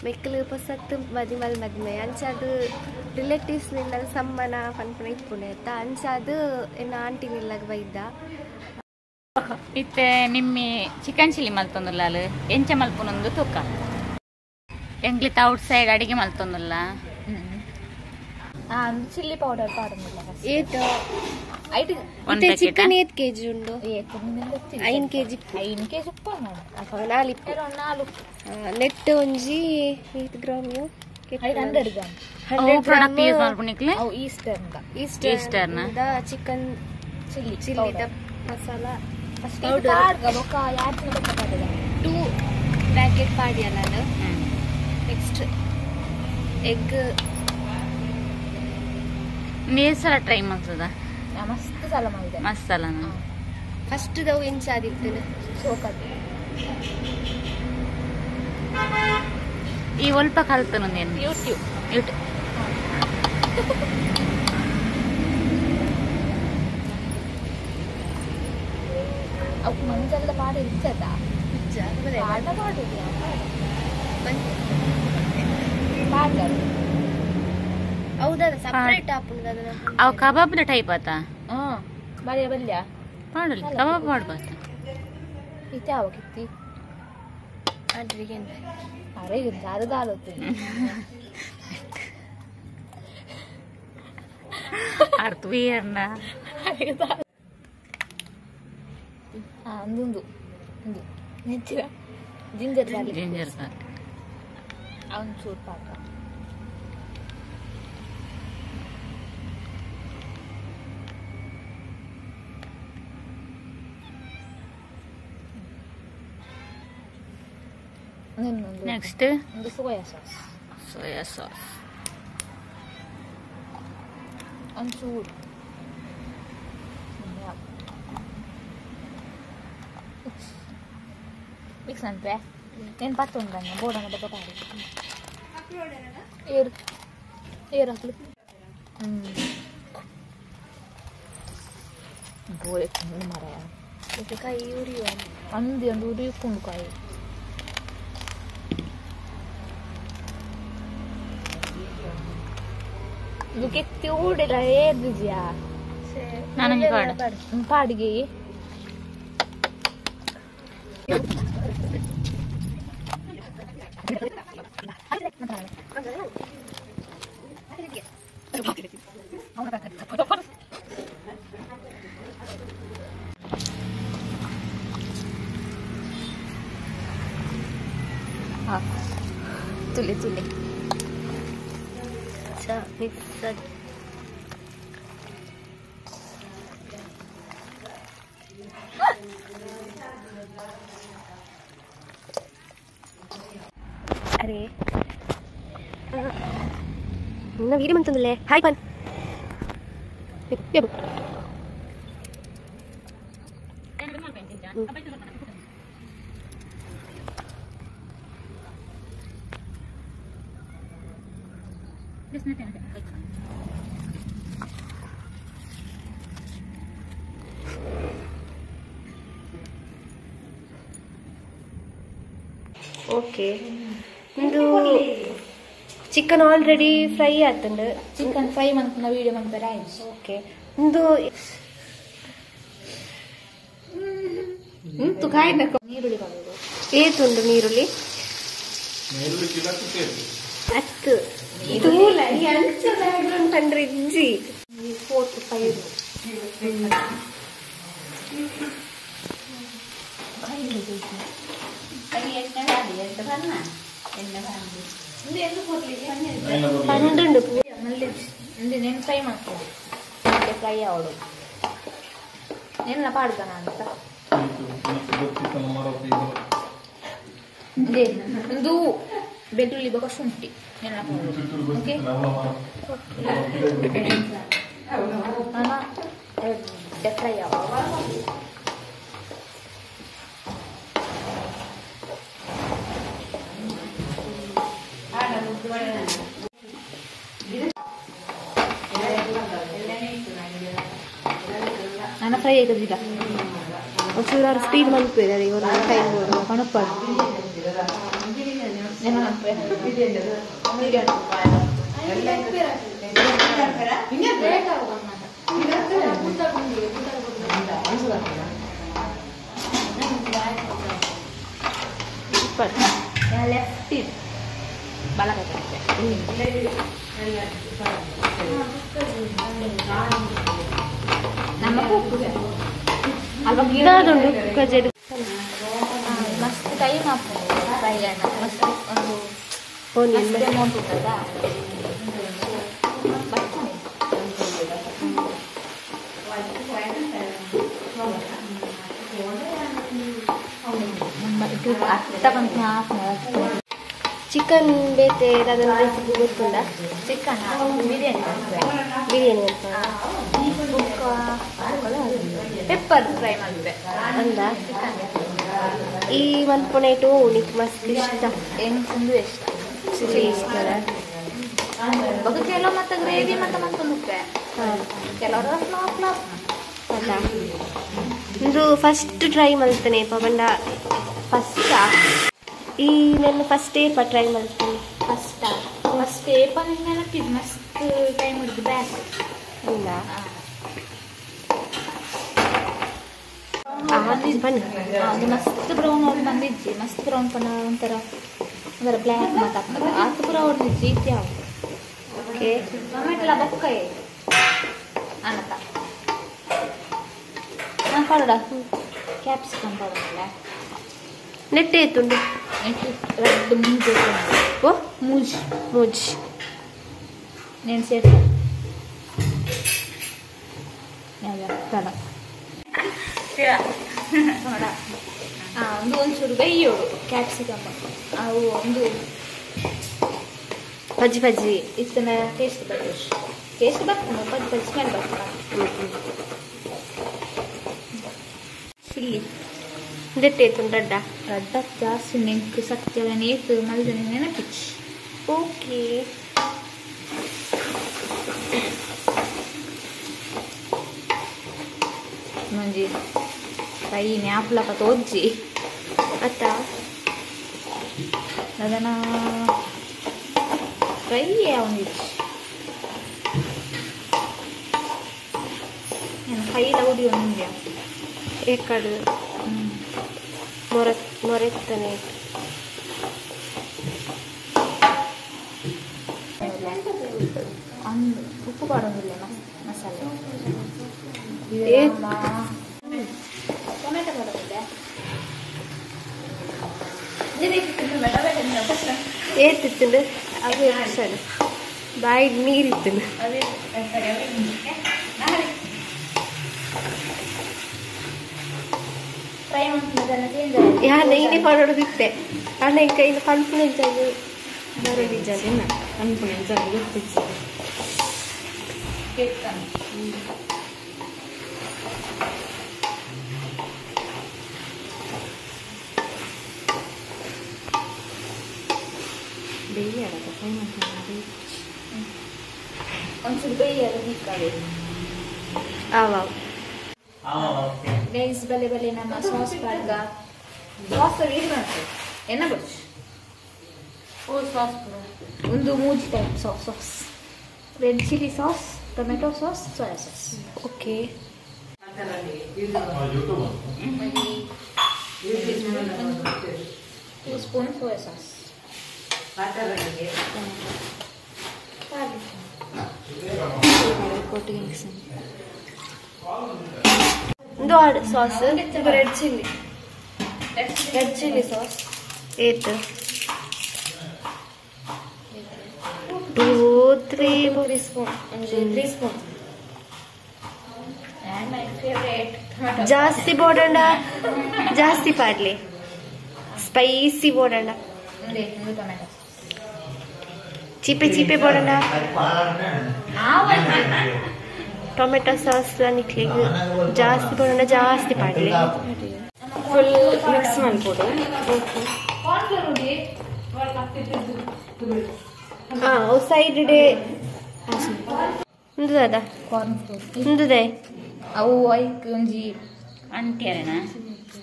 ಮೆಕ್ಕಲು ಪೊಸತ್ತು ಮದಿಮಲ್ ಮದಿಮೆ ಅಂಚಾದು ರಿಲೇಟಿವ್ಸ್ ನಿಲ್ಲಗ ಸಮ್ಮನ ಪನ್ಪುನ ಇಪ್ಪುಂಡೆ ಅತ್ತ ಅಂಚಾದು ಎನ್ನ ಆಂಟಿ ನಿಲ್ಲಗ ಬೈದ ಇತ್ತೆ ನಿಮ್ಮಿ ಚಿಕನ್ ಚಿಲ್ಲಿ ಮಲ್ತೊಂದುಲ್ಲಾಲು ಎಂಚ ಮಲ್ಪುನೊಂದು ತೂಕ ಎಂಗ್ಲಿತ ಔಟ್ ಸೈಡ್ ಅಡಿಗೆ ಮಲ್ತೊಂದುಲ್ಲ ಚಿಲ್ಲಿ ಪೌಡರ್ ಪಾಡೊಂದುಲ್ಲ ಏತ್ ಇತ್ತೆ ಚಿಕನ್ ಏತ್ ಕೆಜಿ ಉಂಡು 5 ಕೆಜಿ 5 ಕೆಜಿ ಉಪ್ಪು ಅಪಗ ನಾಲ್ ಇಪ್ಪು ನೆಟ್ ಒಂಜಿ 8 ಗ್ರಾಮ್ 100 ಗ್ರಾಮ್ 100 ಪ್ರಾಡಕ್ಟ್ ಯೂಸ್ ಮಲ್ಪುನಿಕ್ಲೆ ಅವು eastern eastern the chicken chilli chilli the masala powder ಪಾಡ್ಗ ಬೊಕ ಯಾತ್ನ ಬೊಕ ಪಾಡ್ಗ 2 ಪ್ಯಾಕೆಟ್ ಪಾಡಿಯಲ್ಲ ನೆಕ್ಸ್ಟ್ ಎಗ್ ನೇಸಲ ಟ್ರೈ ಮಾಡ್ತದ ಮಸ್ತ್ ಸಲ ಮಾಡಿದೆ ಮಸ್ತ್ ಅಲ್ಲ ಫಸ್ಟ್ ದವು ಎಂಚ ಆದಿತ್ತನೆ ಸೋಕದು ಈ ಒಲ್ಪ ಕಲ್ತನೊಂದೇನು ಯೂಟ್ಯೂಬ್ ಯೂಟ್ಯೂಬ್ ಅವು ಮಂಜಲ್ಲ ಪಾಡ ಇಚ್ಚದ ಪಾಡ ಪಾಡುದು ಪಾಡ ಹೌದಾ ಸಪರೇಟ್ ಆಪುಂಡು ಅವು ಕಬಾಬ್ದ ಟೈಪ್ ಆತ ಬಲ್ಯ ಬಲ್ಯ ಪಾಡಲಿ ಕಬಾಬ್ ಪಾಡ್ಬಾತ ಇತ್ತೆ ಯಾವ ಕಿತ್ತಿ ಆಂಟ್ರಿಗೆ ಅರೆ ದಾರು ದಾಲೊತ್ತು ಅರ್ಥವೀರ್ನ ಅಂದುಂದು ಒಂದು ನೆಚ್ಚಿರ ಜಿಂಜರ್ ಗಾರ್ಲಿಕ್ ಜಿಂಜರ್ ಗಾರ್ಲಿಕ್ ಅವನು ಚೂರು ಪಾಕ ನೆಕ್ಸ್ಟ್ ಒಂದು ಸೋಯಾ ಸಾಸ್ ಸೋಯಾ ಸಾಸ್ ಒಂಚೂರು ಮಿಕ್ಸ್ ಅನ್ಪೆ నేను ಪತ್ತೊಂದು ಬೋಡನ ಬೊಕ್ಕ ಪಾಡಿ ಏರು ಏರು ಹಾಕ್ಲಿ ಬೋಳೆ ಮರ ಕಾಯಿ ಉರಿಯುವ ಅಂದು ಒಂದು ಉರಿಯುಕೊಂಡು ಕಾಯಿ ಇದು ಕೆತ್ತಿ ಊಡೆಲ್ಲ ಏರ್ದಿದ್ಯಾ ನಾನೊಂದು ಪಾಡು ಪಾಡಿಗೆ ತುಲೆ ತುಲೆ ಮಿಕ್ಸ್ ಅರೆ ನಿನ್ನ ವೀಡಿಯೋ ಮಂತಂದಲ್ಲೇ ಹಾಯ್ ಪನ್ ಓಕೆ ಇದು ಚಿಕನ್ ಆಲ್ರೆಡಿ ಫ್ರೈ ಆತಂಡು ಚಿಕನ್ ಫ್ರೈ ಮಂತ್ನ ವೀಡಿಯೋ ಮಂತಾರೆ ಆಯ್ತು ಓಕೆ ಇಂದು ನೀರುಳ್ಳಿ ಪಾಡೋದು ಏತುಂಡು ನೀರುಳ್ಳಿ ಹತ್ತು ತೂಲ ಈ ಅಂಚ ಬ್ಯಾಕ್ಗ್ರೌಂಡ್ ಪಂಡ್ರೆ ಇಜ್ಜಿ 4 to 5 ಪಂಡುಂಡು నేను ಫ್ರೈ ಮಾಡ್ತೀನಿ ಫ್ರೈ ಅವಳು ನೆನ್ನ ಪಾಡ್ದನ ಅಂತ ಒಂದು ಬೆಳ್ಳುಳ್ಳಿ ಬೊಕ ಶುಂಠಿ ನೆನ್ನ ಓಕೆ ಫ್ರೈ ಆವ ನಾನು ಫ್ರೈ ಆಗದಿಲ್ಲ ಒಂಚೂರು ಸ್ಪೀಡ್ ಮನ್ಪೇರು ಇವರು ಟೈಮ್ ಕಣಪ್ಪ ಸೂಪರ್. ಲೆಫ್ಟ್ ಬಲಗಡೆ ಮಸ್ತ್ ಟೈಮ್ ಆಗ್ತದೆ ಫ್ರೈ ಮಸ್ತ್ ಒಂದು ಅಮೌಂಟ್ ಉಂಟದ. ಚಿಕನ್ ಬೇತೆ ಅದನ್ನ ರೆಸಿಪಿ ಗೊತ್ತುಂಡ? ಚಿಕನ್ ಬಿರಿಯಾನಿ ಬಿರಿಯಾನಿ ಅಂತ ಪೆಪ್ಪರ್ ಫ್ರೈ ಮಾಡಿದೆ ಅಂದ. ಈ ಮನ್ಪುನೈಟು ನಿಕ್ ಮಸ್ತ್ ಇಷ್ಟ. ಎಂಕುಂದು ಇಷ್ಟ ಚಿಲ್ಲಿ ಇಷ್ಟದ ಬೊಕ ಕೆಲವು ಮತ್ತೆ ಗ್ರೇವಿ ಮತ್ತೆ ಮನ್ಪೊಂದುಪ್ಪೆ ಕೆಲವರು ಫ್ಲಾಪ್ ಫ್ಲಾಪ್ ಅಲ್ಲ. ಇಂದು ಫಸ್ಟ್ ಟ್ರೈ ಮಲ್ತನೆ ಪಂಡ ಫಸ್ಟ್ ಈ ನನ್ನ ಫಸ್ಟ್ ಏಪ ಟ್ರೈ ಮಾಡ್ತೀನಿ. ಫಸ್ಟ್ ಫಸ್ಟ್ ಏಪ ನೆನಪಿದ್ದು ಮಸ್ತ್ ಟೈಮ್ ಹಿಡಿದು ಬ್ಯಾಕ್ ಇಲ್ಲ ಬನ್ನಿ. ಅದು ಮಸ್ತ್ ಬ್ರೌನ್ ಅವ್ರು ಬಂದಿಜ್ಜಿ ಮಸ್ತ್ ಬ್ರೌನ್ ಪಂಡ ಒಂಥರ ಒಂಥರ ಬ್ಲ್ಯಾಕ್ ಮಾತಾಡ್ತದೆ ಆತು ಪೂರ ಹೊಡೆದಿಜ್ಜಿ ಇತ್ತು ಯಾವುದು. ಓಕೆ ಟೊಮೆಟೊ ಬೊಕ್ಕ ಅನತ ನಾನು ಪಾಡೋಡ ಕ್ಯಾಪ್ಸಿಕಮ್ ಪಾಡೋಲ್ಲ ನೆಟ್ಟೆ ಎತ್ತುಂಡು ರೆಡ್ ಮುಂಜು ಓ ಮೂಜ್ ಮೂಜ್ నేను ಸೇರ್ತ ಒಂದು ಒಂಚೂರು ಬೇಯೋಡು ಕ್ಯಾಪ್ಸಿಕಮ್ ಅವು ಒಂದು ಬಜ್ಜಿ ಬಜ್ಜಿ ಇತ್ತನ ಟೇಸ್ಟ್ ಬರ್ತದೆ ಟೇಸ್ಟ್ ಬರ್ತದೆ ಬಜ್ಜಿ ಬಜ್ಜಿ ಸ್ಮೆಲ್ ಬರ್ತದೆ. ಚಿಲ್ಲಿ ನೆಟ್ಟೆ ಎತ್ತುಂಡು ರಡ್ಡ ರಡ್ಡ ಜಾಸ್ತಿ ನೆಂಕು ಸತ್ಯ ನೇತು ಮಲ್ದನೆ ನೆನಪಿಚ್ಚು. ಓಕೆ ಮಂಜಿ ಫ್ರೈ ನ್ಯಾಪ್ಲಕ ತೋಜ್ಜಿ ಅತ್ತ ಅದನ್ನ ಫ್ರೈ ಅವನಿಚ್ಚು నేను ಕೈಲ ಉಡಿ ಒಂದುಂಡ್ಯಾ ಏಕಡು ಮೊರೆತ್ತನೆ ಅಂದು ಉಪ್ಪು ಪಾಡೊಂದಿಲ್ಲ ಮಸಾಲೆ ಟೊಮೆಟೊ ಪಾಡೊಂದಿಲ್ಲ ಏತಿತ್ತುಂಡು ಅವೇ ಸರಿ ಬಾಯಿ ನೀರಿತ್ತುಂಡು. ಯಾನ್ ಇನಿ ಪಾಡೊಡುದಿತ್ತೆ ಆಂಡ ಎಂಕ ಇನ್ನು ಪನ್ಪುನ ಎಂಚಾದ್ ಬರೊಂದಿಜ್ಜಿ ಪನ್ಪುನ ಎಂಚಾದ್ ಗೊತ್ತಿಜ್ಜಿ. ಬೇಯಾಡದ ಫ್ರೈ ಮಾಡ್ಕೊಂಡು ಒಂಚೂರು ಬೇಯಾಡ ದಿಕ್ಕಾವೆ ಆವಾವ್ ಗೈಸ್ ಬಲೆ ಬಲೆ ನಮ್ಮ ಸಾಸ್ ಪಾಡ್ಗ ಸಾಸ್ ರೆಡಿ ಮಾಡ್ತೀವಿ ಎನ್ನ ಬಚ್ಚು ಓ ಸಾಸ್ ಒಂದು ಮೂಜಿ type sauce sauce red chilli sauce tomato sauce soya sauce. Okay 2 spoon soya sauce. ಒಂದು sauce red chilli red chilli sauce 8 2 3 3 spoon 3 spoon. And my favorite tomato. ಜಾಸ್ತಿ ಬೋಡಂಡ ಜಾಸ್ತಿ ಪಾಡ್ಲಿ ಸ್ಪೈಸಿ ಬೋಡಂಡ ಒಂದು tomato ಚೀಪೆ ಚೀಪೆ ಬೋಡಂಡ tomato sauce ನಿಕ್ಲಿಗೆ ಜಾಸ್ತಿ ಬೋಡಂಡ ಜಾಸ್ತಿ ಪಾಡ್ಲಿ full mix ಮಾಡ್ಬೋದು. ಹಾಂ side day ಉಂದುದಾದ corn flour ಉಂದುದೆ ಅವು ಐಕ್ ಒಂಜಿ ಅಂಟಿಯರೇನಾ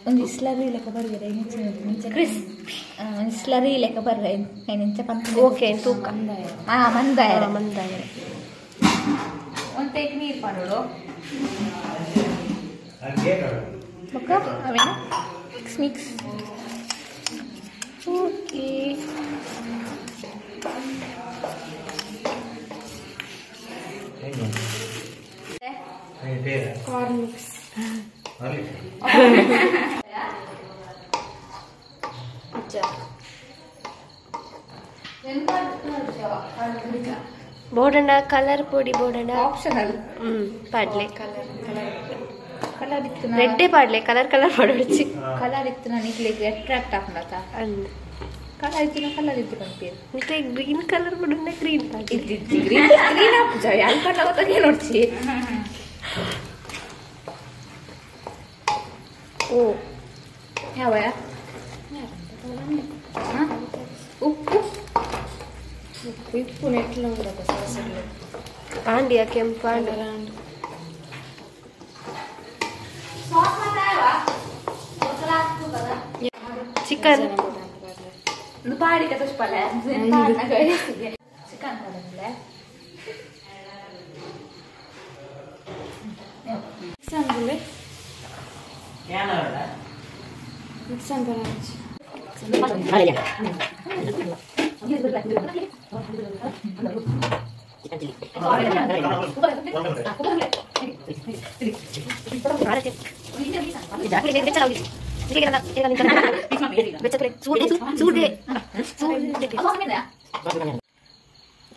ಒಂದು ಸ್ಲರಿ ಲೆಕ್ಕ ಬರ್ಬೇಡ ಕ್ರಿಸ್ಪಿ ಒಂದು ಸ್ಲರಿ ಲೆಕ್ಕ ಬರ್ರೆ ಇಂಚ ಪಂಪ ಓಕೆ ತೂಕ ಹಾ ಮಂದಾಯರ ಮಂದಾಯರ ಒಂದು ಟೇಕ್ ನೀರು ಪಾಡೋಡು ಬೊಕ್ಕ ಅವೇನು ಮಿಕ್ಸ್ ಮಿಕ್ಸ್ ಓಕೆ ಕಾರ್ನ್ ಮಿಕ್ಸ್ ಬೋಡಣ್ಣ ಕಲರ್ ಪೊಡಿ ಬೋಡಣ್ಣ ಆಪ್ಷನಲ್ ಪಾಡ್ಲೆ ಕಲರ್ ಕಲರ್ ಇತ್ತು ರೆಡ್ಡೆ ಪಾಡ್ಲೆ ಕಲರ್ ಕಲರ್ ಪಾಡೊಡ್ಚಿ ಕಲರ್ ಇತ್ತು ನನಗೆ ಅಟ್ರಾಕ್ಟ್ ಆಪುಂಡತ ಅಂದ್ ಕಲರ್ ಇತ್ತು ಕಲರ್ ಇತ್ತು ಪನ್ಪೇರು ಮತ್ತೆ ಗ್ರೀನ್ ಕಲರ್ ಬೋಡಣ್ಣ ಗ್ರೀನ್ ಪಾಡ್ಲೆ ಇದ್ದಿದ್ದು ಗ್ರೀನ್ ಗ್ರೀನ್ ಆಪುಜ ಅಲ್ಪ ಗೊತ್ತಾಗೆ ನೋಡ್ಚಿ ಓ ಯಾವ ಉಪ್ಪು ಉಪ್ಪು ನೆಟ್ಲ ಉಂಡದ ಸಾಸಿಗೆ ಪಾಂಡ್ಯ ಕೆಂಪು ಪಾಂಡ ಚಿಕನ್ ಪಾಡಿಕ ತುಷ್ಪಲೆ ಚಿಕನ್ ಪಾಡಂದ್ರೆ ಮಿಕ್ಸ್ ಅನ್ಬುಲೆ ಮಿಕ್ಸ್ ಅನ್ಬರ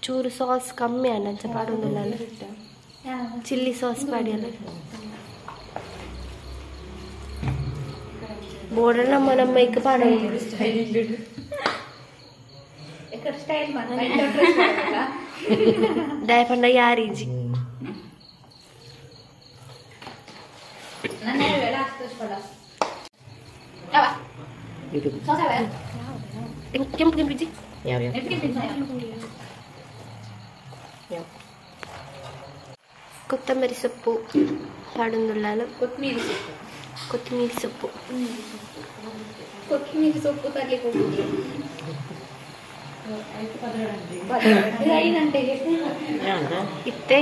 ಚೂರು ಸಾಸ್ ಕಮ್ಮಿ ಅಣ್ಣ ಪಾಡೊಂದಿಲ್ಲ ಚಿಲ್ಲಿ ಸಾಸ್ ಪಾಡಿಯಲ್ಲ ಬೋರ್ಡರ್ ನಮ್ಮ ನಮ್ಮ ಇಕ್ಕ ಪಾಡೊಂದು ಸ್ಟೈಲ್ ದಯಪಂಡ ಯಾರೀಜಿ ಕೆಂಪು ಕೆಂಪಿಜಿ ಕೊತ್ತಂಬರಿ ಸೊಪ್ಪು ಪಾಡೊಂದುಲ್ಲಾಲ ಕೊತ್ತಂಬರಿ ಸೊಪ್ಪು ಕೊತ್ತಂಬರಿ ಸೊಪ್ಪು ಕೊತ್ತಂಬರಿ ಸೊಪ್ಪು ತರ್ಲಿಕ್ಕೆ ಹೋಗುದು ಐದು ಗಂಟೆಗೆ ಇತ್ತೆ.